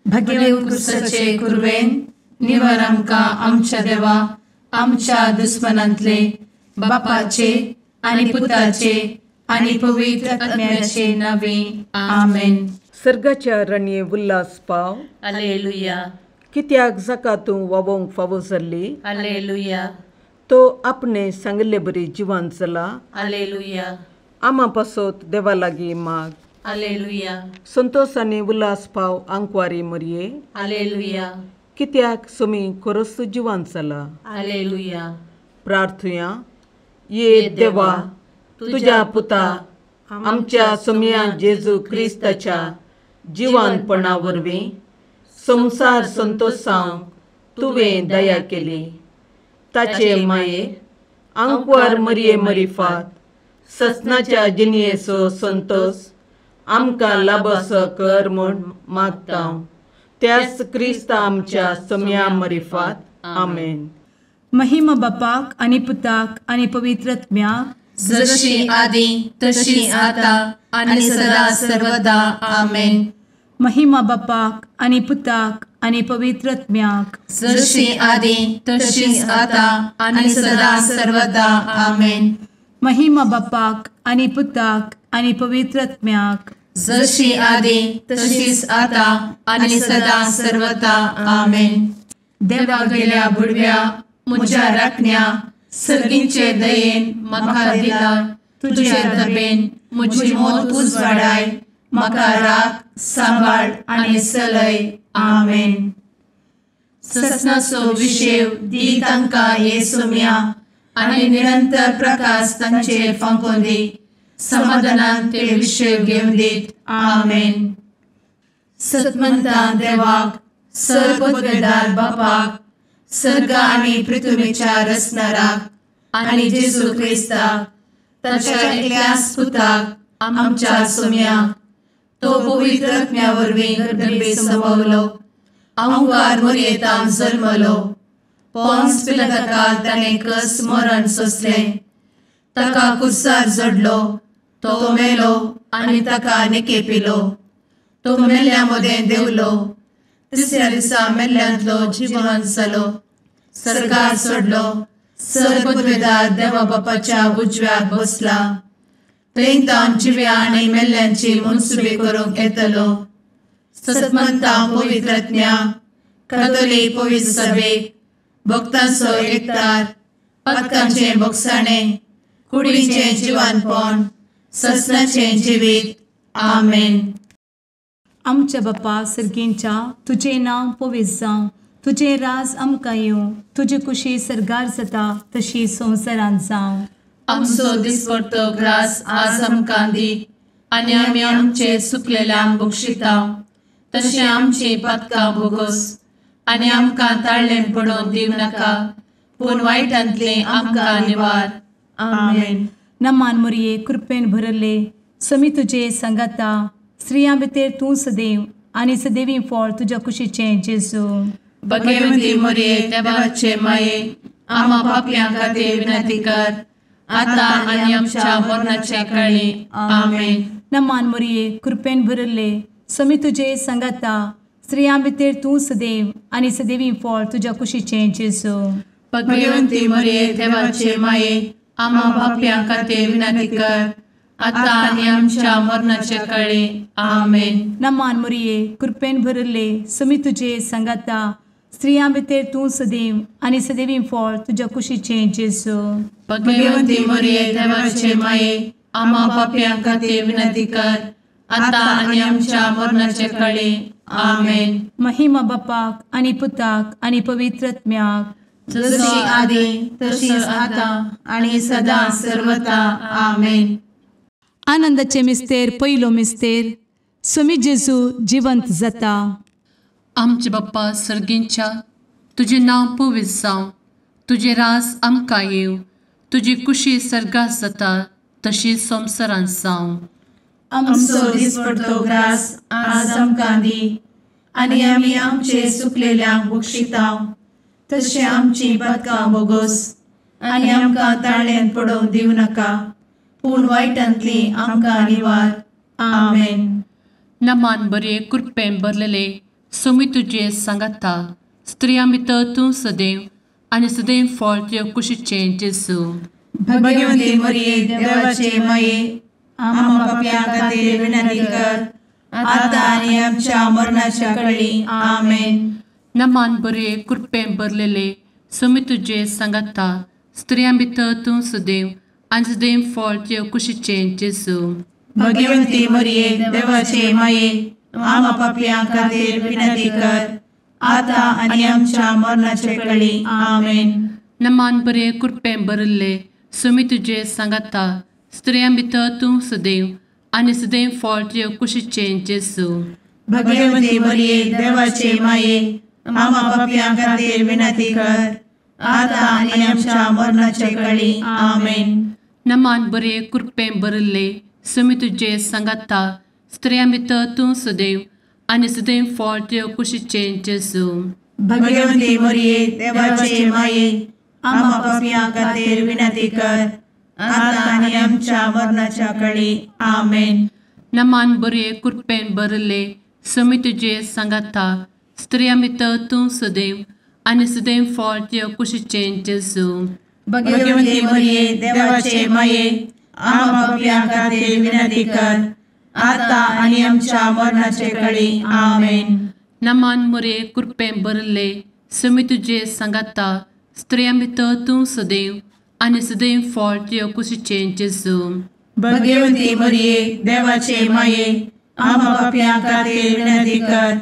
भगेव कुरवेन निवर आमकां आमच्या देवा आमच्या दुस्मनांतले बापाचे आनी पुताचे आनी पवित्र आत्म्याचे नावे आमेन. सर्गाच्या रणये उल्हास पाव. हालेलुया. कित्याक जाका तूं वावोंक फावो जाल्ली. हालेलुया. तो आपणे सांगिल्ले बरी जिवान चला. हालेलुया. आमा पासत देवा लागीं माग. हालेलुया. संतोष आनी उल्हास पाव आंकवारी मरये. हालेलुया. कित्याक सुमी खरोच जिवान चला. हालेलुया. प्रार्थुया. ये देवा तुझ्या पुता आमच्या सोमया जेजू क्रिस्ताच्या जिवानपणा वरवीं संवसार संतोषांक तुवें दया केली. ताचे माये आंकवार मरये मरिफात ससनाच्या जिणयेचो संतोष आमकां लाभसो कर म्हूण मागता त्याच क्रिस्ता आमच्या सोमया मरिफात. आमेन. महिमा बापाक आनी पुताक आनी पवित्र आत्म्याक, जशी आदी तशी आता आनी सदा सर्वदा. आमेन. महिमा बापाक आनी पुताक आनी पवित्र आत्म्याक, जशी आदी तशी आता आनी सदा सर्वदा. आमेन. महिमा बापाक आनी पुताक आनी पवित्र आत्म्याक, जशी आदी तशीच आता आनी सदा सर्वदा. आमेन. देवा गेल्या बुडव्या म्हज्या राखण्या सर्गींचे दयेन म्हाका दिला तुजे दबेन म्हजी मोत उजवाडाय म्हाका राख सांबाळ आनी सलय. आमेन. ससनाचो विशेव दी तांकां हे सोम्या आनी निरंतर प्रकाश तांचेर फांकोवन दी. समाधानान ते विशेव घेवन दीत. आमेन. सतमंता देवाक सर्वपदवेदार बापाक सर्ग आनी पृथ्वीच्या रचणाराक आनी जेजू क्रिस्ताक ताच्या एकल्याच पुताक आमच्या सोम्याक तो पवित्र आत्म्या वरवीं गर्भे संभवलो आंकार मोरयेतान जल्मलो पोन्स पिलाताकाल ताणें कस मरण सोंसलें ताका कुर्सार जडलो तो मेलो आनी ताका निकेपिलो तो मेल्ल्या मदें देवलो तिसऱ्या दिसा मेल्ल्यांतलो जिवन जालो सर्गार सोडलो सर्वपदवेदार देवा बापाच्या उजव्याक बसला थंय तावन जिव्या आनी मेल्ल्यांची मनसुबी करूंक येतलो. सतमंता पवित्र आत्म्या कातोलीक पवित्र सभेक भक्तांचो एकतार पातकांचें भोगसाणें कुडीचें जिवानपण ससनाचें जिवीत. आमेन. आमच्या बापा सर्गींच्या तुजें नांव पवित्र जावं, तुजें राज आमकां येवं, तुजी कुशी सर्गार जाता तशी संवसारांत जावं. आमचो दिसपडतो ग्रास आज आमकां दी आनी आमी आमचे सुकलेल्यांक बक्षिता तशें आमची पातकां भोगोस आनी आमकां ताळ्ळें पडोवन दिवं नाका पूण वायटांतलें आमकां निवार. आमेन. नमान मोरये कृपेन भरले समी तुजे सांगाता स्त्रियां भितर तूं सदैव आनी सदैवी फळ तुज्या कुशीचें जेजू. भगवंती मोरये देवाचे माये आमा पापयां खातीर विनंती कर आता आनी आमच्या मरणाच्या काळी. आमेन. नमान मोरये कृपेन भरले समी तुजे सांगाता स्त्रियां भितर तूं सदैव आनी सदैवी फळ तुज्या कुशीचें जेजू. भगवंती मोरये देवाचे माये आमा पापयां खातीर विनंती कर आता आनी आमच्या मरणाच्या काळी. आमेन. नमान मोरये कृपेन भरले समी तुजे सांगाता स्त्रियां भितर तूं सदैव आनी सदैवी फळ तुज्या कुशीचें जेजू. भगवंती मोरये देवाचे माये आमा पापयां खातीर विनंती कर आता आनी आमच्या मरणाच्या काळी. आमेन. महिमा बापाक आनी पुताक आनी पवित्र आत्म्याक, जशी आदी तशीच आता आनी सदा सर्वता. आमेन. आनंदाचे मिस्तेर पयलो मिस्तेर सोमी जेजू जिवंत जाता. आमचे बाप्पा सर्गींच्या तुजें नांव पवित्र जावं, तुजें राज आमकां येवं, तुजी कुशी सर्गात जाता तशी संवसारांत जावं. आमचो दिसपडतो ग्रास आज आमकां दी आनी आमी आमचे सुकलेल्यांक बक्षिता तशें आमची पातकां बोगोस आनी आमकां ताळ्यांत पडोवंक दिवं नाका, पूण वायटांतली आमकां निवार. आमेन. नमान बरे कृपेन भरलेले सोमी तुजे सांगाता, स्त्रियां भितर तूं सदैव आनी सदैव फळ तुजे कुशीचें जेजू. भगवती मरिये देवाचे माये, आम्हा पाप्यां खातीर विनंती कर आतां आनी आमच्या मरणाच्या कळी. आमेन. नमान बरे कृपेन भरलेले सोमी तुजे सांगाता, स्त्रियां भितर तूं सदैव आनी सदैव फळ तुजे कुशीचें जेजू. भगवती मरिये देवाचे माये, आम्हा पाप्यां खातीर विनंती कर आतां आनी आमच्या मरणाच्या कळी. आमेन. नमान बरे कृपेन भरिल्ले सोमी तुजे सांगाता, स्त्रियां भितर तूं सदैव आनी सदैव फळ तुजे कुशीचें जेजू. भगवती मरिये देवाचे माये, आम्हा पाप्यां खातीर विनंती कर आतां आनी आमच्या मरणाच्या कळी. आमेन. नमान बरे कृपेन भरिल्ले सोमी तुजे सांगाता, स्त्रियां भितर तूं सदैव आनी सदैव फळ तुजे कुशीचें जेजू. भगवती मरिये देवाचे माये, आम्हा पाप्यां खातीर विनंती कर आतां आनी आमच्या मरणाच्या कळी. आमेन. नमान बरे कृपेन भरिल्ले सोमी तुजे सांगाता, स्त्रियां भितर तूं सदैव आनी सदैव फळ तुजे कुशीचें जेजू. भगवती मरिये देवाचे माये, आम्हा पाप्यां खातीर विनंती कर आतां आनी आमच्या मरणाचे कळी. आमेन. नमान मरिये कृपेन भरिल्ले सोमी तुजे सांगाता, स्त्रियां भितर तूं सदैव आनी सदैव फळ तुजे कुशीचें जेजू. भगवती मरिये देवाचे माये, आम्हा पाप्यां खातीर विनंती कर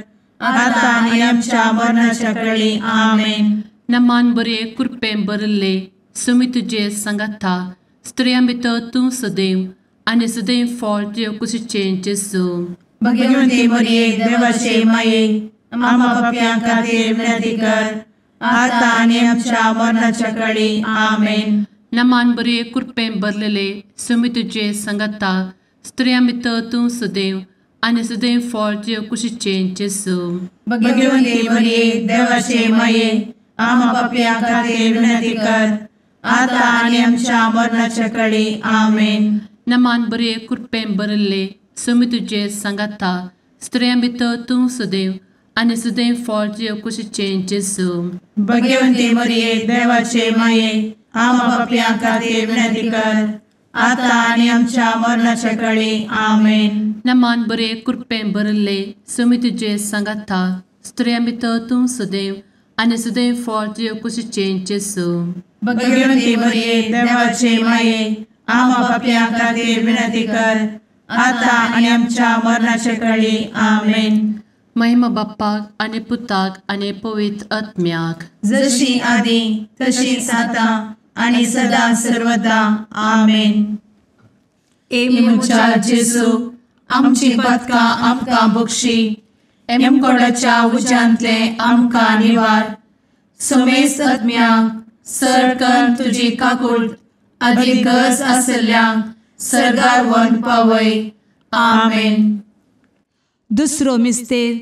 आतां आनी आमच्या मरणाच्या कळी. आमेन. नमान बरे कृपेन भरिल्ले सोमी तुजे सांगाता, स्त्रियां भितर तूं सदैव आनी सदैव फळ तुजे कुशीचें जेजू. भगवती मरिये देवाचे माये, आम्हा पाप्यां खातीर विनंती कर आतां आनी आमच्या मरणाच्या कळी. आमेन. नमान बरे कृपेन भरलेले सोमी तुजे सांगाता, स्त्रियां भितर तूं सदैव आनी सदैव फळ तुजे कुशीचें जेजू. भगवती मरिये देवाचे माये, आम्हा पाप्यां खातीर विनंती कर आतां आनी आमच्या मरणाच्या कळी. आमेन. नमान बरे कृपेन भरिल्ले सोमी तुजे सांगाता, स्त्रियां भितर तूं सदैव आनी सदैव फळ तुजे कुशीचें जेजू. भगवती मरिये देवाचे माये, आम्हा पाप्यां खातीर विनंती कर आतां आनी आमच्या मरणाच्या कळी. आमेन. नमान बरे कृपेन भरिल्ले सोमी तुजे सांगाता, स्त्रियां भितर तूं सदैव आनी सदैव फळ तुजे कुशीचें जेजू. भगवती मरिये देवाचे माये, आम्हा पाप्यां खातीर विनंती कर आतां आनी आमच्या मरणाच्या कळी. आमेन. महिमा बाप्पाक आनी पुताक आनी पवित्र आत्म्याक, जशी आदी तशीच आतां आनी सदा सर्वदा. आमेन. ए म्हज्या जेजू, आमची पातकां आमकां बक्षी, एमकोडाच्या उज्यांतले आमकां निवार, समेस्त आत्म्यांक सरकन तुजी काकूट आदी गरज आशिल्ल्यांक सर्गार व्हरून पावय. आमेन. दुसरो मिस्तेर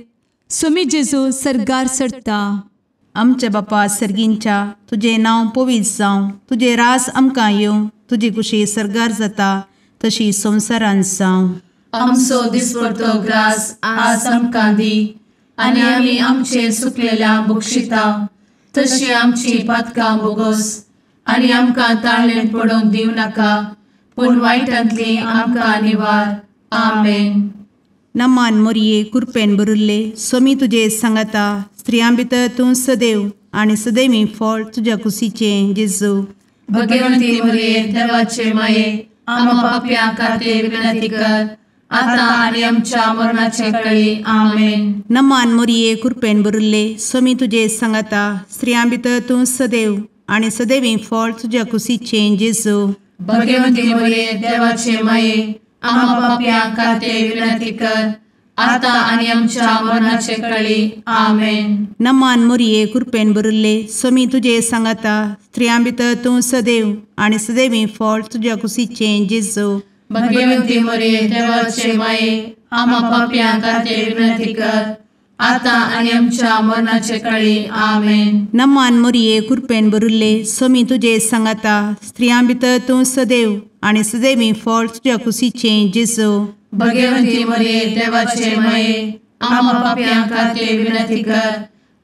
सोमी जेजू सर्गार चडटा. आमच्या बापा सर्गींच्या, तुजें नांव पवित्र जावं, तुजें राज आमकां येवं, तुजी कुशी सर्गार जाता तशी संवसारांत जावं. आमचो दिसपडतो ग्रास आज आमकां दी आनी आमी आमचे सुकलेल्या बक्षिता तशी आमची पातकां बोगोस आनी आमकां ताळ्ळेंत पडोवंक दिवं नाका, पूण वायटांतली आमकां निवार. आमेन. नमान मोरये कृपेन भरिल्ले सोमी तुजे सांगाता, स्त्रियां भितर तूं सदैव आनी सदैवी फळ तुज्या कुशीचें जेजू. भगवंती मोरये देवाचे माये, आम्हा पाप्यां खातीर विनंती कर आतां आनी आमच्या मरणाचे कळी. आमेन. नमान मोरये कृपेन भरिल्ले सोमी तुजे सांगाता, स्त्रियां भितर तूं सदैव आनी सदैवी फळ तुज्या कुशीचें जेजू. भगवंती मोरये देवाचे माये, आम्हा पाप्यां खातीर विनंती कर आतां आनी आमच्या मरणाचे कळी. आमेन. नमान मोरये कृपेन भरिल्ले स्वामी तुजे सांगाता, स्त्रियां भितर तूं सदैव आनी सदैवी फळ तुज्या कुशीचें जेजू. भगवंती मोरये देवाचे माये, आमा पापयां खातीर विनंती कर, आतां आनी आमच्या मरणाचे कळी. आमेन. नमान मोरये कृपेन भरिल्ले स्वामी तुजे सांगाता, स्त्रियां भितर तूं सदैव आनी सदैवी फळ तुज्या कुशीचें जेजू. भगवंती मोरये देवाचे माये, आमा पापयां खातीर विनंती कर,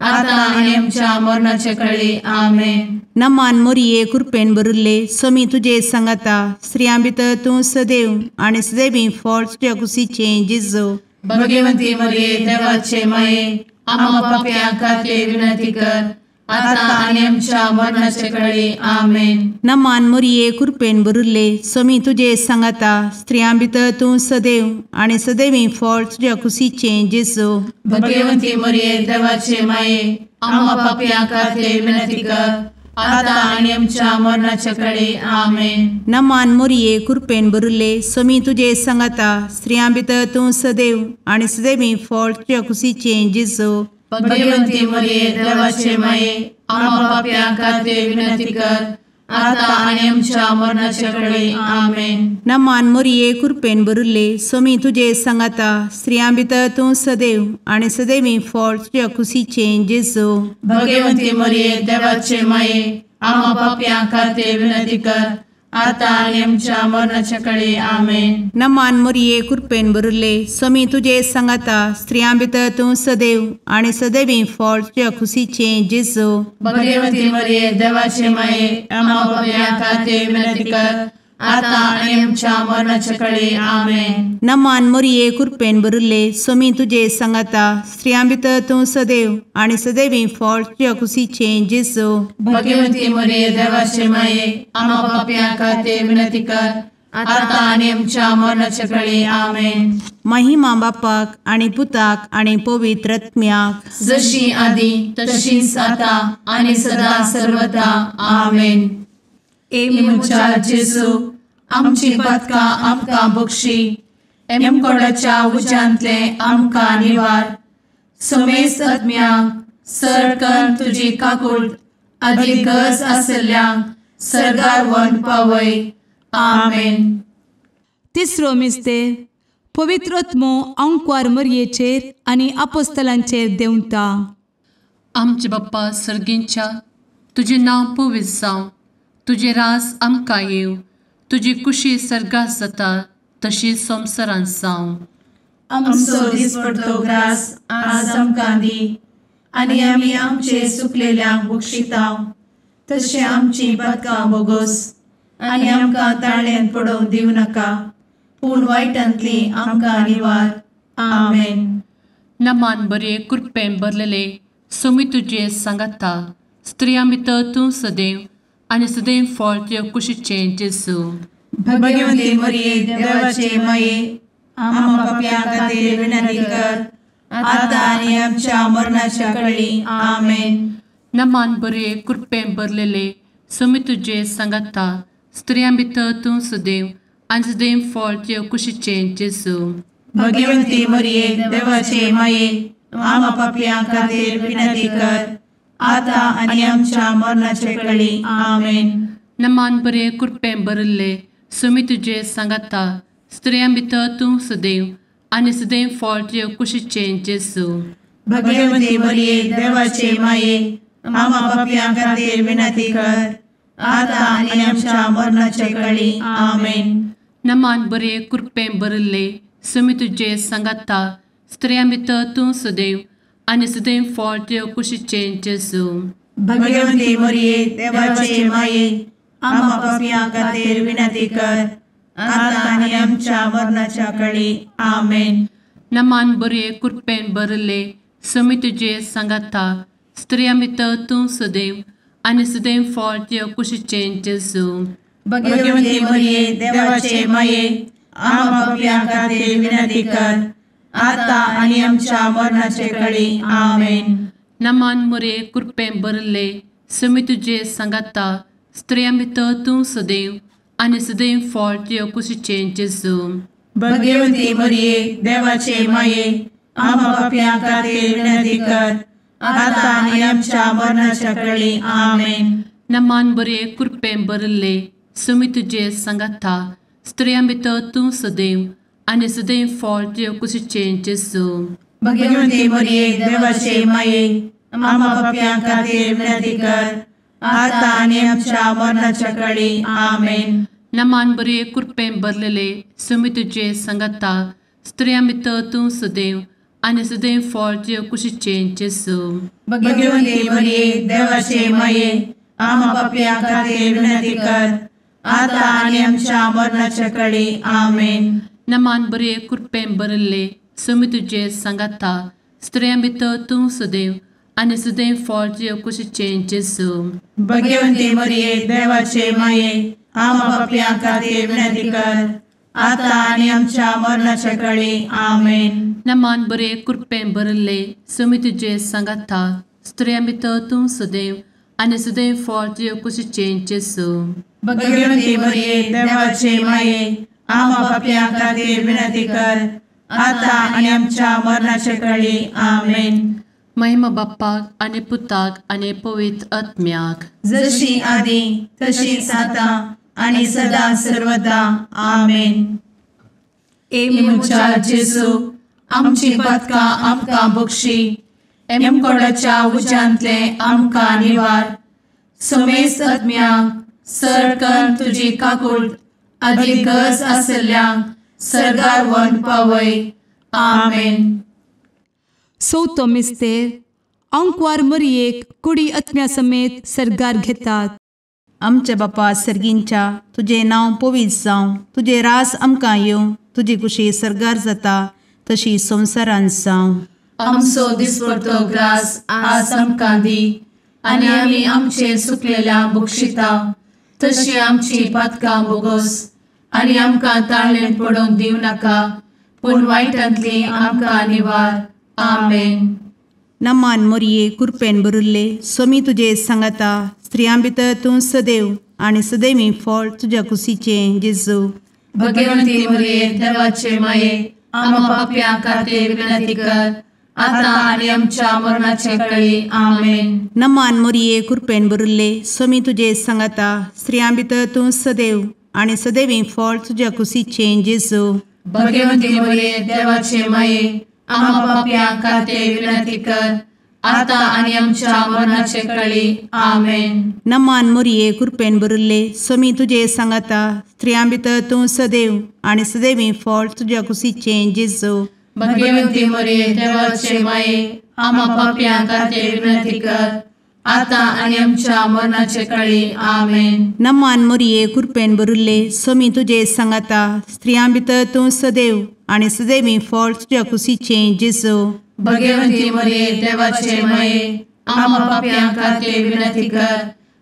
आतां आनी आमच्या मरणाचे कळी. आमेन. नमान मोरये कृपेन भरिल्ले स्वामी तुजे सांगाता, स्त्रियां भितर तूं सदैव आनी सदैवी फळ तुज्या कुशीचें जेजू. भगवंती मोरये देवाचे माये, आमा पापयां खातीर विनंती कर, आतां आनी आमच्या मरणाचे कळी. आमेन. नमान मोरये कृपेन भरिल्ले स्वामी तुजे सांगाता, स्त्रियां भितर तूं सदैव आनी सदैवी फळ तुज्या कुशीचें जेजू. भगवंती मोरये देवाचे माये, आमा पापयां खातीर विनंती कर, आतां आनी आमच्या मरणाचे कळी. आमेन. नमान मोरये कृपेन भरिल्ले स्वामी तुजे सांगाता, स्त्रियां भितर तूं सदैव आनी सदैवी फळ तुज्या कुशीचें जेजू. भगवंती मोरये देवाचे माये, आमा पापयां खातीर विनंती कर, आतां आनी आमच्या मरणाचे कळी. आमेन. नमान मोरये कृपेन भरिल्ले स्वामी तुजे सांगाता, स्त्रियां भितर तूं सदैव आनी सदैवी फळ तुज्या कुशीचें जेजू. भगवंती मोरये देवाचे माये, आमा पापयां खातीर विनंती कर, आतां आनी आमच्या मरणाचे कळी. आमेन. नमान मोरये कृपेन भरिल्ले स्वामी तुजे सांगाता, स्त्रियां भितर तूं सदैव आनी सदैवी फळ तुज्या कुशीचें जेजू. भगवंती मोरये देवाचे माये, आमा पापयां खातीर विनंती कर, आतां आनी आमच्या मरणाचे कळी. आमेन. नमान मोरये कृपेन भरिल्ले स्वामी तुजे सांगाता, स्त्रियां भितर तूं सदैव आनी सदैवी फळ तुज्या कुशीचें जेजू. भगवंती मोरये देवाचे माये, आमा पापयां खातीर विनंती कर, आतां आनी आमच्या मरणाचे कळी. आमेन. महिमा बापाक आनी पुताक आनी पवित्र आत्म्याक, जशी आदी तशीच आतां आनी सदा सर्वदा. आमेन. ए म्हज्या जेजू, आमची पातकां आमकां बक्षी, एमकोडाच्या उज्यांतले आमकां निवार, समेस्त आत्म्यांक सरकन तुजी काकूट आदी गरज आसल्ल्यांक सर्गार व्हरून पावय. आमेन. तिसरो मिस्तेर पवित्र आत्मो आंकवार मरयेचेर आनी आपोस्तलांचेर देंवता. आमचे बाप्पा सर्गींच्या, तुजें नांव पवित्र जावं, तुजें राज आमकां येवं, तुजी कुशी सर्गात जाता तशी संवसारांत जावं. आमचो दिसपडतो ग्रास आज आमकां दी, आनी आमी आमचे सुकलेल्यांक बक्षितांव, तशें आमची पातकां बोगोस, आनी आमकां ताळ्यान पडोवंक दिवं नाका, पूण वायटांतली आमकां निवार. आमेन. नमान बरे कृपेन भरलेले स्वामी तुजे सांगाता, स्त्रियां भितर तूं सदैव आनी सदैव फळ तुज्या कुशीचें जेजू. भगवंती मोरये देवाचे माये, आमा पापयां खातीर विनंती कर, आतां आनी आमच्या मरणाच्या कळी. आमेन. नमान बरे कृपेन भरलेले स्वामी तुजे सांगाता, स्त्रियां भितर तूं सदैव आनी सदैव फळ तुज्या कुशीचें जेजू. भगवंती मोरये देवाचे माये, आमा पापयां खातीर विनंती कर, आतां आनी आमच्या मरणाचे कळी. आमेन. नमान बरे कृपेन भरिल्ले स्वामी तुजे सांगाता, स्त्रियां भितर तूं सदैव आनी सदैव फळ तुज्या कुशीचें जेजू. भगवंती मोरये देवाचे माये, आमा पापयां खातीर विनंती कर, आतां आनी आमच्या मरणाचे कळी. आमेन. नमान बरे कृपेन भरिल्ले स्वामी तुजे सांगाता, स्त्रियां भितर तूं सदैव आनी सदैव फळ तुज्या कुशीचें जेजू. भगवंती मोरये देवाचे माये, आमा पापयां खातीर विनंती कर, आतां आनी आमच्या मरणाच्या कळी. आमेन. नमान बरे कृपेन भरिल्ले स्वामी तुजे सांगाता, स्त्रियां भितर तूं सदैव आनी सदैव फळ तुज्या कुशीचें जेजू. भगवंती मोरये देवाचे माये, आमा पापयां खातीर विनंती कर, आतां आनी आमच्या मरणाचे कळी. आमेन. नमान मोरये कृपेन भरिल्ले स्वामी तुजे सांगाता, स्त्रियां भितर तूं सदैव आनी सदैव फळ तुज्या कुशीचें जेजू. भगवती मरिये देवाचे माये आम्हा पाप्यां खातीर विनंती कर आता आनी आमच्या मरणाच्या वेळी. आमेन. नमान बरे कृपेन भरिल्ले सुमी तुजे सांगाता स्त्रियां भितर तूं सदैव आनी सदैव फळ तुजे कुशीचें जेजू. भगवती मरिये देवाचे माये आम्हा पाप्यां खातीर विनंती कर आता आनी आमच्या मरणाच्या वेळी. आमेन. नमान बरे कृपेन भरलेले सुमी तुजे सांगाता स्त्रियां भितर तूं सदैव आनी सदैव फळ तुजे कुशीचें जेजू. भगवती मरिये देवाचे माये आम्हा पाप्यां खातीर विनंती कर आता आनी आमच्या मरणाच्या वेळी. आमेन. नमान बरे कृपेन भरिल्ले सुमी तुजे सांगाता स्त्रियां भितर तूं सदैव आनी सदैव फळ तुजे कुशीचें जेजू. भगवती मरिये देवाचे माये आम्हा पाप्यां खातीर विनंती कर आता आनी आमच्या मरणाच्या वेळी. आमेन. नमान बरे कृपेन भरिल्ले सुमी तुजे सांगाता स्त्रियां भितर तूं सदैव आनी सदैव फळ तुजे कुशीचें जेजू. भगवती मरिये देवाचे माये आम्हा पाप्यां खातीर विनंती कर आता आनी आमच्या मरणाच्या वेळी. आमेन. महिमा बाप्पाक आनी पुताक आनी पवित्र आत्म्याक जशी आदी तशीच आता आनी सदा सर्वदा. आमेन. ए म्हज्या जेजू आमची पातकां आमकां बक्षी एमकोडाच्या उज्यांतले आमकां निवार. समेस्त आत्म्यांक सरकन तुजी काकूट आदी गरज आसल्ल्यांक सरगार वन पावय. आमेन. चवथो मिस्तेर आंकवार मरियेक कुडी आत्म्या समेत सर्गार घेतात. आमच्या बापा सर्गींच्या तुजें नांव पवित्र जावं, तुजें राज आमकां येवं, तुजी कुशी सर्गार जाता तशी संवसारांत जावं. आमचो दिसपडतो ग्रास आज आमकां दी आनी आमी आमचे सुकलेल्या बक्षिता तशी आमची पातकां बोगोस आनी आमकां ताळेन पडोवंक दिवं नाका पूण वायटांतली आमकां निवार. आमेन. नमान मोरये कृपेन भरिल्ले सोमी तुजे सांगाता स्त्रियां भितर तूं सदैव आनी सदैवी फळ तुज्या कुशीचें जेजू. भगवती मरिये देवाचे माये आम्हा पाप्यां खातीर विनंती कर आता आनी आमच्या मरणाच्या वेळी. आमेन. नमान मोरये कृपेन भरिल्ले सोमी तुजे सांगाता स्त्रियां भितर तूं सदैव आनी सदैवी फळ तुज्या कुशीचें जेजू. भगवती मरिये देवाचे माये आम्हा पाप्यां खातीर विनंती कर आता आनी आमच्या मरणाच्या वेळी. आमेन. नमान मोरये कृपेन भरिल्ले सोमी तुजे सांगाता स्त्रियां भितर तूं सदैव आनी सदैवी फळ तुज्या कुशीचें जेजू. भगवती मरिये देवाचे माये आम्हा पाप्यां खातीर विनंती कर आता आनी आमच्या मरणाच्या वेळी. आमेन. नमान मोरये कृपेन भरिल्ले सोमी तुजे सांगाता स्त्रियां भितर तूं सदैव आनी सदैवी फळ तुज्या कुशीचें जेजू. भगवती मरिये देवाचे माये आम्हा पाप्यां खातीर विनंती कर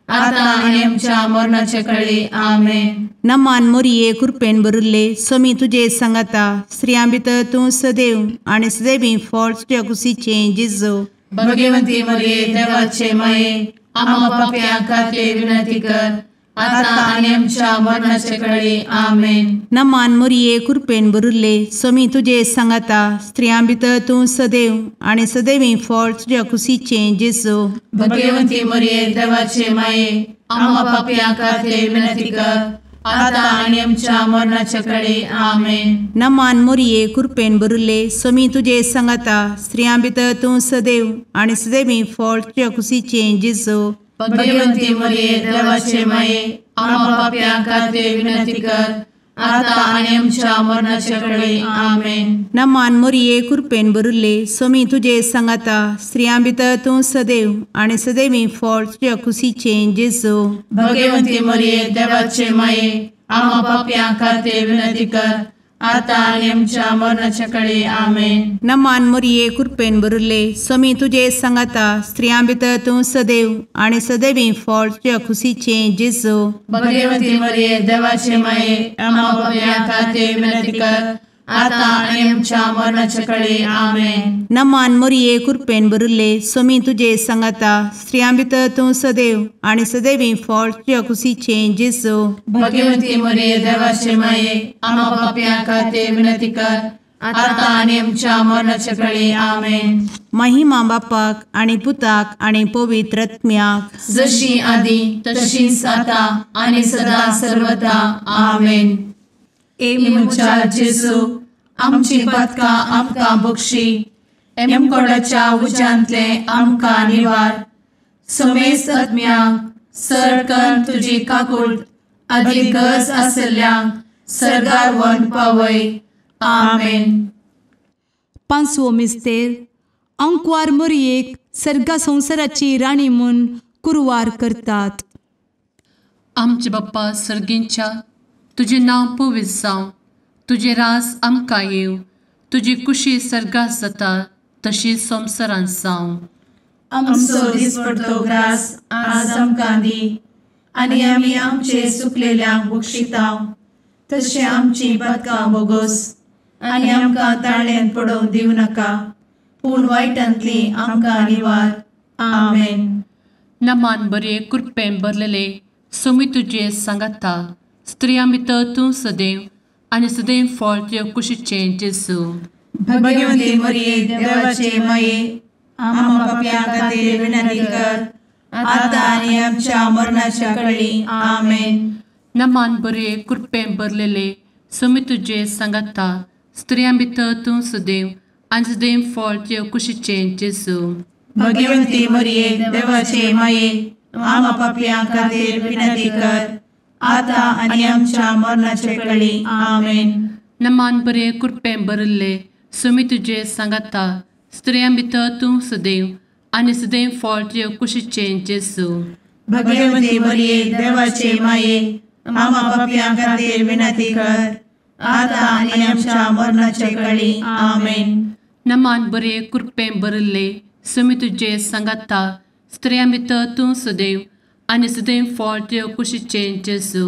आता आनी आमच्या मरणाच्या वेळी. आमेन. नमान मोरये कृपेन भरिल्ले सोमी तुजे सांगाता स्त्रियां भितर तूं सदैव आनी सदैवी फळ तुज्या कुशीचें जेजू. भगवती मरिये देवाचे माये आम्हा पाप्यां खातीर विनंती कर आता आनी आमच्या मरणाच्या वेळी. आमेन. नमान मोरये कृपेन भरिल्ले सोमी तुजे सांगाता स्त्रियां भितर तूं सदैव आनी सदैवी फळ तुज्या कुशीचें जेजू. भगवती मरिये देवाचे माये आम्हा पाप्यां खातीर विनंती कर आता आनी आमच्या मरणाच्या वेळी. आमेन. नमान मोरये कृपेन भरिल्ले सोमी तुजे सांगाता स्त्रियां भितर तूं सदैव आनी सदैवी फळ तुज्या कुशीचें जेजू. भगवती मरिये देवाचे माये आम्हा पाप्यां खातीर विनंती कर आता आनी आमच्या मरणाच्या वेळी. आमेन. नमान मोरये कृपेन भरिल्ले सोमी तुजे सांगाता स्त्रियां भितर तूं सदैव आनी सदैवी फळ तुज्या कुशीचें जेजू. भगवती मरिये देवाचे माये आम्हा पाप्यां खातीर विनंती कर आता आनी आमच्या मरणाच्या वेळी. आमेन. नमान मोरये कृपेन भरिल्ले सोमी तुजे सांगाता स्त्रियां भितर तूं सदैव आनी सदैवी फळ तुज्या कुशीचें जेजू. भगवती मरिये देवाचे माये आम्हा पाप्यां खातीर विनंती कर आतां आनी आमच्या मरणाच्या कळे. आमेन. नमान मोरये कृपेन भरिल्ले, स्वामी तुजे सांगाता, स्त्रियां भितर तूं सदैव आनी सदैवी फळ तुज्या कुशीचें जेजू. भगवती मोरये देवाचे माये, आमा पापयां खातीर विनंती कर, आतां आनी आमच्या मरणाच्या कळे. आमेन. महिमा बापाक आनी पुताक आनी पवित्र आत्म्याक, जशी आदी तशीच आतां आनी सदां सर्वदा. आमेन. ए म्हज्या जेजू, आमची पातकां आमकां बक्षी, एमकोडाच्या उज्यांतले आमकां निवार, समेस्त आत्म्यांक सरकन तुजी काकूट आदी गरज आसल्ल्यांक सर्गार व्हरून पावय. आमेन. पांचवो मिस्तेर, आंकवार मोरयेक सर्गा संवसाराची राणी म्हूण कुरवार करतात. आमचे बाप्पा सर्गींच्या, तुजें नांव पवित्र जावं, तुजें राज आमकां येवं, तुजी कुशी सर्गात जाता तशी संवसारांत जावं. आमचो दिसपडतो ग्रास आज आमकां दी, आनी आमी आमचे सुकलेल्यांक बक्षितांव, तशें आमची पातकां बोगोस, आनी आमकां ताळ्यांत पडोवंक दिवं नाका, पूण वायटांतली आमकां निवार. आमेन. नमान बरे कृपेन भरलेले, स्वामी तुजे सांगाता, स्त्रियां भितर तूं सदैव आनी सदैव फळ तुज्या कुशीचें जेजू. भगवती मोरये देवाचे माये, आमा पापयां खातीर विनंती कर, आतां आनी आमच्या मरणाच्या कळी. आमेन. नमान बरे कृपेन भरलेले, स्वामी तुजे सांगाता, स्त्रियां भितर तूं सदैव आनी सदैव फळ तुज्या कुशीचें जेजू. भगवती मोरये देवाचे माये, आमा पापयां खातीर विनंती कर, आतां आनी आमच्या मरणाच्या कळी. आमेन. नमान बरे कृपेन भरिल्ले, स्वामी तुजे सांगाता, स्त्रियां भितर तूं सदैव आनी सदैव फळ तुज्या कुशीचें जेजू. भगवती मोरये देवाचे माये, आमा पापयां खातीर विनंती कर, आतां आनी आमच्या मरणाच्या कळी. आमेन. नमान बरे कृपेन भरिल्ले, स्वामी तुजे सांगाता, स्त्रियां भितर तूं सदैव आनी सदैव फळ तुज्या कुशीचें जेजू.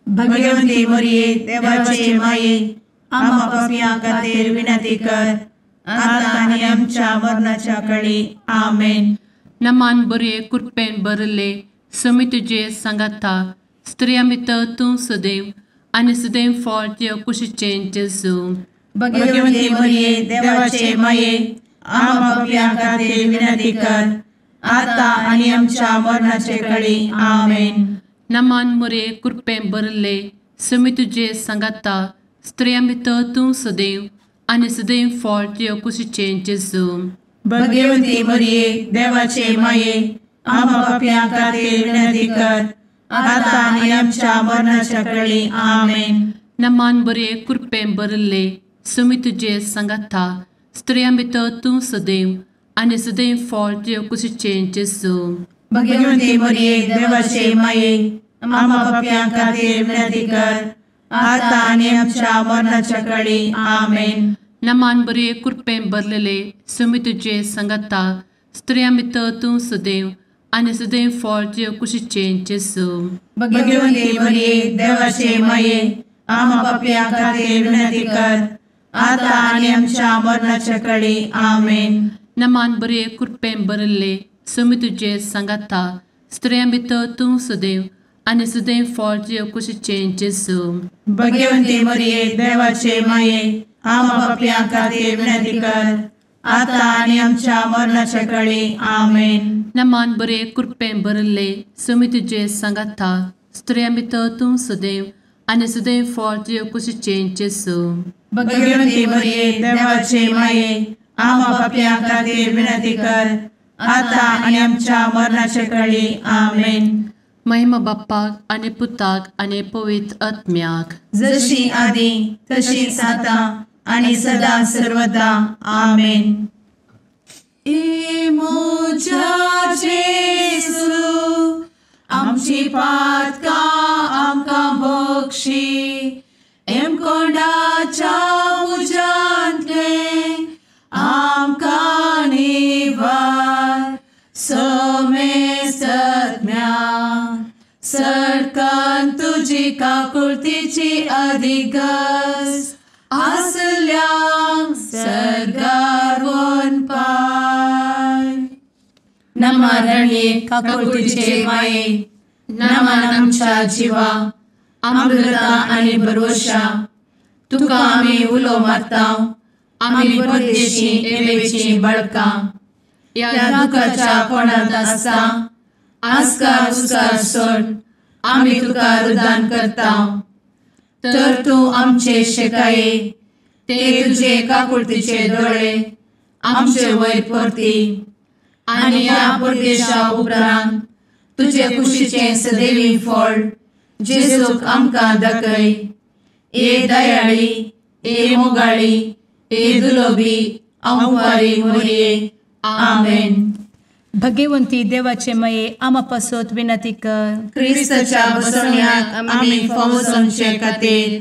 भगवती मोरये देवाचे माये, आमा पापयां खातीर विनंती कर, आतां आनी आमच्या मरणाच्या कळी. आमेन. नमान बरे कृपेन भरिल्ले, स्वामी तुजे सांगाता, स्त्रियां भितर तूं सदैव आनी सदैव फळ तुज्या कुशीचें जेजू. भगवती मोरये देवाचे माये, आमा पापयां खातीर विनंती कर, आतां आनी आमच्या मरणाचे कळी. आमेन. नमान मोरये कृपेन भरिल्ले, स्वामी तुजे सांगाता, स्त्रियां भितर तूं सदैव आनी सदैव फळ तुज्या कुशीचें जेजू. भगवती मोरये देवाचे माये, आमा पापयां खातीर विनंती कर, आतां आनी आमच्या मरणाच्या कळी. आमेन. नमान बरे कृपेन भरिल्ले, स्वामी तुजे सांगाता, स्त्रियां भितर तूं सदैव आनी सदैव फळ तुज्या कुशीचें जेजू. भगवती मोरये देवाचे माये, आमा पापयां खातीर विनंती कर, आतां आनी आमच्या मरणाच्या कळी. आमेन. नमान बरे कृपेन भरलेले, स्वामी तुजे सांगाता, स्त्रियां भितर तूं सदैव आनी सदैव फळ तुज्या कुशीचें जेजू. भगवती मोरये देवाचे माये, आमा पापयां खातीर विनंती कर, आतां आनी आमच्या मरणाच्या कळी. आमेन. नमान बरे कृपेन भरिल्ले, स्वामी तुजे सांगाता, स्त्रियां भितर तूं सदैव आनी सदैव फळ तुज्या कुशीचें जेजू. भगवती मोरये देवाचे माये, आमा पापयां खातीर विनंती कर, आतां आनी आमच्या मरणाच्या कळी. आमेन. नमान बरे कृपेन भरिल्ले, स्वामी तुजे सांगाता, स्त्रियां भितर तूं सदैव आनी सदैव फळ तुज्या कुशीचें जेजू. भगवती मोरये देवाचे माये, आमा पापयां खातीर विनंती कर, आतां आनी आमच्या मरणाच्या कळी. आमेन. महिमा बाप्पाक आनी पुताक आनी पवित्र आत्म्याक, जशी आदी तशीच आतां आनी सदां सर्वदा. आमेन. ए म्हज्या जेजू, आमची पातकां आमकां बक्षी, एमकोंडाच्या उज्यांतले आमकां निवार, समेस्त आत्म्या सरकान तुजी काकुळतीची अधिगस. आसल्यांक सर्गार वनपाय. नमा रणये काकुळतीचे माये, नमन आमच्या जिवा, अमृता आनी भरवशा, तुका आमी उलो मारता, आमी परदेशी एवेची बाळकां, ह्या दुखाच्या कोणांत आसता आस्कार उस्कार सोड आमी तुका रुदान करता. तर तूं आमचे शेकाये ते तुजे काकुळतीचे दोळे आमचे वयर परती आनी ह्या परदेशा उपरांत तुजे कुशीचें सदैवी फळ जेजूक आमकां दाखय. ए दयाळी, ए मोगाळी, ए दुलोबी अंवारी मोरये. आमेन. भगवंती देवाचे मये आमा पासत विनंती कर. क्रिस्ताच्या बसवण्याक आमी फावो जावचे खातीर.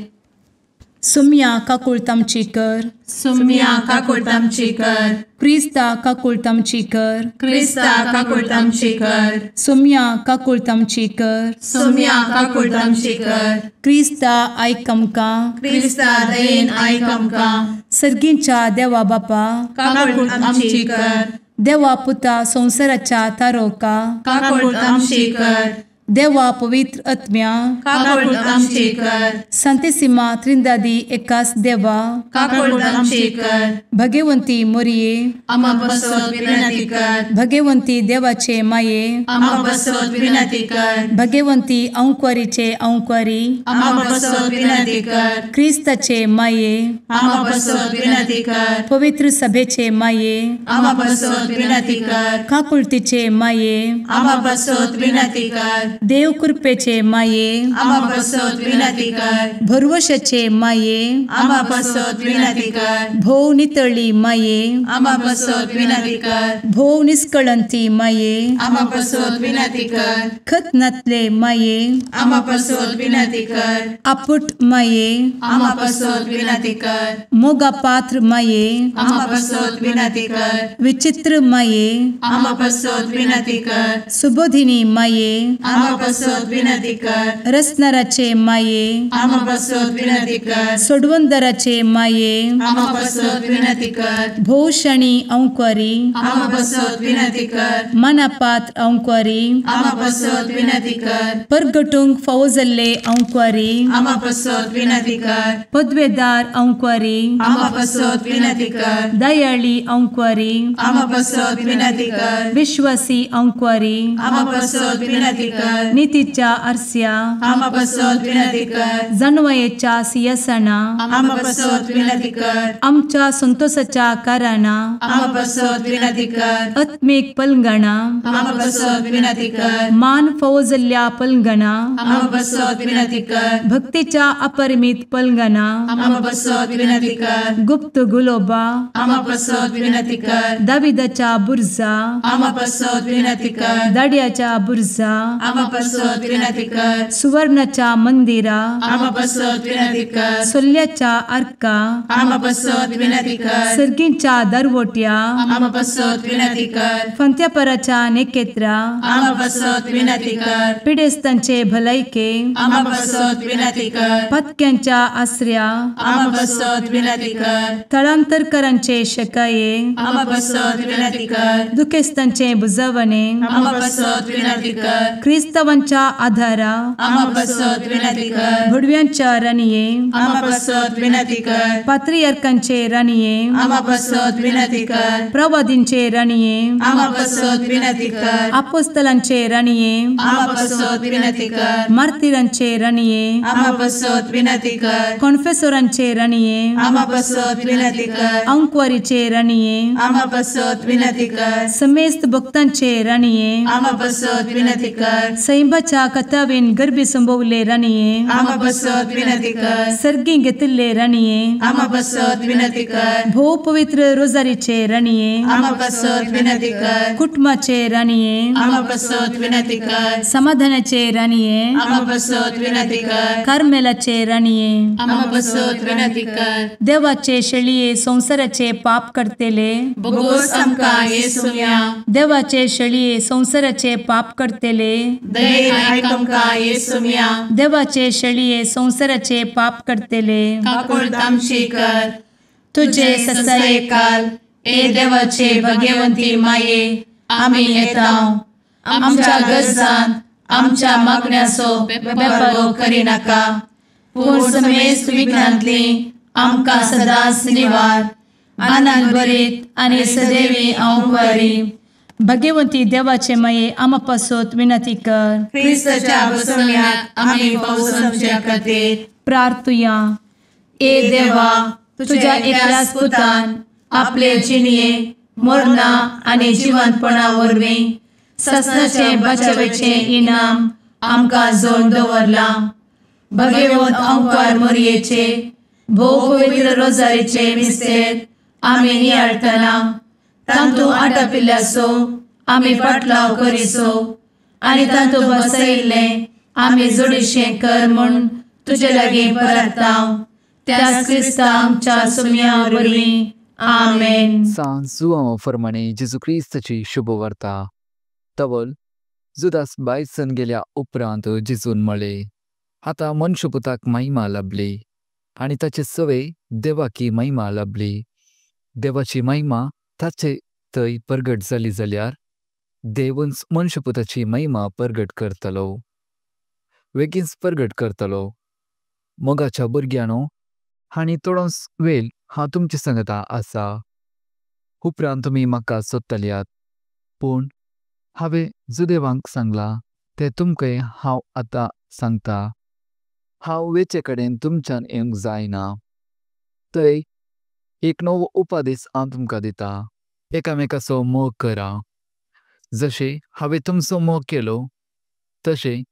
सुम्या काकुळत आमची कर. सुम्या काकुळत आमची कर. क्रिस्ता काकुळत आमची कर. क्रिस्ता काकुळत आमची कर. सुम्या काकुळत आमची कर. सुम्या काकुळत आमची कर. क्रिस्ता आयक आमकां. क्रिस्ता दयेन आयक आमकां. सर्गींच्या देवा बापा काकुळत आमची कर. देवा पुता संवसाराच्या तारोका काकुळत आमची कर. देवा पवित्र आत्म्या काकुळत आमची कर. संतेसिमा त्रिंदादी एकास देवा काकुळत आमची कर. भगवंती मोरये आमा पासत विनंती कर. भगवंती देवाचे माये आमा पासत विनंती कर. भगवंती अंकुरीचे अंकुरी आमा पासत विनंती कर. क्रिस्ताचे माये आमा पासत विनंती कर. पवित्र सभेचे माये आमा पासत विनंती कर. काकुळतीचे माये आमा पासत विनंती कर. देव कृपेचे माये आमा पासत विनंती कर. भरवशाचे माये आमा पासत विनंती कर. भोव नितळी माये आमा पासत विनंती कर. भोव निष्कळंती माये आमा पासत विनंती कर. खत नातले माये आमा पासत विनंती कर. आपुट माये आमा पासत विनंती कर. मोगा पात्र माये आमा पासत विनंती कर. विचित्र माये आमा पासत विनंती कर. सुबोधिनी माये आमा पासत विनंती कर. रसनाराचे माये आमा पासत विनंती कर. सोडवंदराचे माये आमा पासत विनंती कर. भोवशणी अंकुरी आमा पासत विनंती कर. मनापात्र अंकुरी आमा पासत विनंती कर. परगटूंक फावो जाल्ले अंकुरी आमा पासत विनंती कर. पदवेदार अंकुरी आमा पासत विनंती कर. दयाळी अंकुरी आमा पासत विनंती कर. विश्वासी अंकुरी आमा पासत विनंती कर. नितीच्या आरस्या आमा पासत विनंती कर. जानवयेच्या सिंहासना आमा पासत विनंती कर. आमच्या संतोषाच्या कारणा आमा पासत विनंती कर. आत्मीक पलंगणा आमा पासत विनंती कर. मान फावो जाल्ल्या पलंगणा आमा पासत विनंती कर. भक्तीच्या अपरिमित पलंगणा आमा पासत विनंती कर. गुप्त गुलोबा आमा पासत विनंती कर. दाविदाच्या बुर्जा आमा पासत विनंती कर. दाड्याच्या बुर्जा आमा पासत विनंती कर. सुवर्णाच्या मंदिरा आमा पासत विनंती कर. सोल्ल्याच्या आर्का आमा पासत विनंती कर. सर्गींच्या दरवट्या आमा पासत विनंती कर. फंत्यापराच्या नेकेत्रा आमा पासत विनंती कर. पिडेस्तांचे भलायके आमा पासत विनंती कर. पत्क्यांच्या आसऱ्या आमा पासत विनंती कर. थळांतरकरांचे शकाये आमा पासत विनंती कर. दुखेस्तांचे बुजवणे आमा पासत विनंती कर. क्रिस्तावांच्या आधारा आमा पासत विनंती कर. भुडव्यांच्या राणये आमा पासत विनंती कर. पात्रियार्कांचे राणये आमा पासत विनंती कर. प्रवादींचे राणये आमा पासत विनंती कर. आपोस्तलांचे राणये आमा पासत विनंती कर. मार्तिरांचे राणये आमा पासत विनंती कर. कॉन्फेसोरांचे राणये आमा पासत विनंती कर. अंकुवारीचे राणये आमा पासत विनंती कर. समेस्त भक्तांचे राणये आमा पासत विनंती कर. सैंबाच्या कथावेन गर्भी संभवले राणये आमा पासत विनंती कर. सर्गी घेतिल्ले राणये आमा पासत विनंती कर. भोव पवित्र रोजारीचे राणये आमा पासत विनंती कर. कुटुंबाचे राणये आमा पासत विनंती कर. समाधानाचे राणये आमा पासत विनंती कर. कार्मेलाचे राणये आमा पासत विनंती कर. देवाचे शेळये संवसाराचे पाप करतेले बोगोस आमकां येसुम्या देवाचे शेळये संवसाराचे पाप करतेले दयेन आयक आमकां येसुम्या। देवाचे शेळये संवसाराचे पाप करतले काकुळट आमची कर। तुजे ससायेकाल ए देवाचे भगवंती माये आमी येता आमच्या गरजान आमच्या मागण्याचो बेपर्वो करिनाका पूण समेस्त विघ्नांतली आमकां सदांच निवार आनंद भरीत आनी सदैवी अंवकारी। भगवंती देवाचे माये आमा पासत विनंती कर। क्रिस्ताच्या बसवण्याक आमी पावसाच्या खातीर प्रार्थुया। ए देवा तुझ्या एकल्याच पुतान आपले जिणये मरणा आनी जिवंतपणा वरवीं ससनाचे बचावेचे इनाम आमकां जोडून दवरलां। भगवंत अंकार मोरयेचे भोव पवित्र रोजारीचे मिस्तेर आमी नियाळटना तांतू आटापिल्ल्याचो आमी पाटलाव करिसो आनी तांतू बसयिल्लें आमी जोडीशें कर म्हूण तुजे लागीं परताव त्याच क्रिस्ता आमच्या सुम्या वरवीं आमेन। सांत जुआंव फर्माणे जेजू क्रिस्ताची शुभवार्ता। तवल जुदास बायसन गेल्या उपरांत जेजून म्हळें, आतां मनशपुताक महिमा लाभली आनी ताचे सवे देवाकी महिमा लाभली। देवाची महिमा ताचे थंय परगट जाली जाल्यार देवूच मनशपुताची महिमा परगट करतलो, वेगींच परगट करतलो। मोगाच्या भुरग्यांनो, आनी थोडोच वेळ हांव तुमचे संगता आसा, उपरांत तुमी म्हाका सोदतल्यात, पूण हांवें जुदेवांक सांगलां तें तुमकां हांव आतां सांगता। हांव वेचे कडेन तुमच्यान येवंक जायना, थंय एक नवो उपदेश हांव तुमकां दिता, एकामेकाचो मोग करा। जशें हांवें तुमचो मोग केलो तशें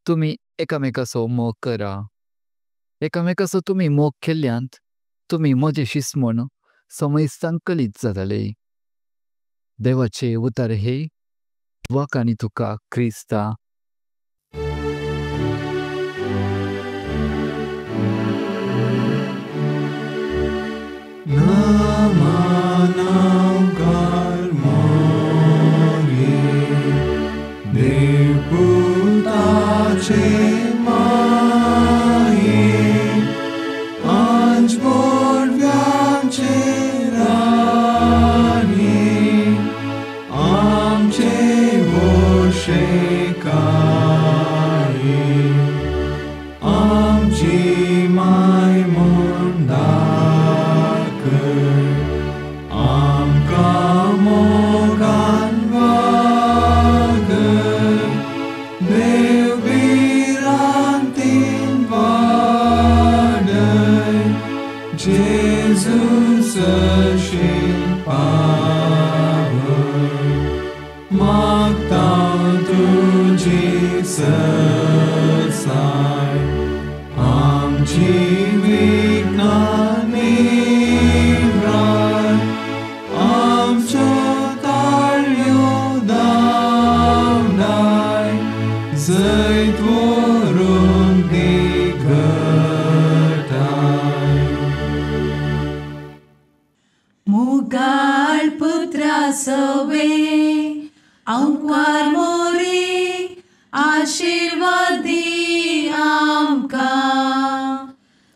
तुमी एकामेकाचो मोग करा। एकामेकाचो तुमी मोग केल्ल्यान तुमी म्हजे शिस म्हूण समयस्तांक कळीत जातले। देवाचे उतर हे वाकांनी तुका क्रिस्ता।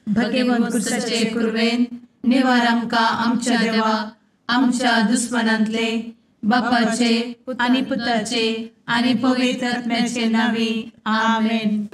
भगवंत कुरवेन निवार आमकां आमच्या देवा आमच्या दुस्मनांतले बापाचे आनी पुताचे आनी पवित्र आत्म्याचे नांवी आमेन।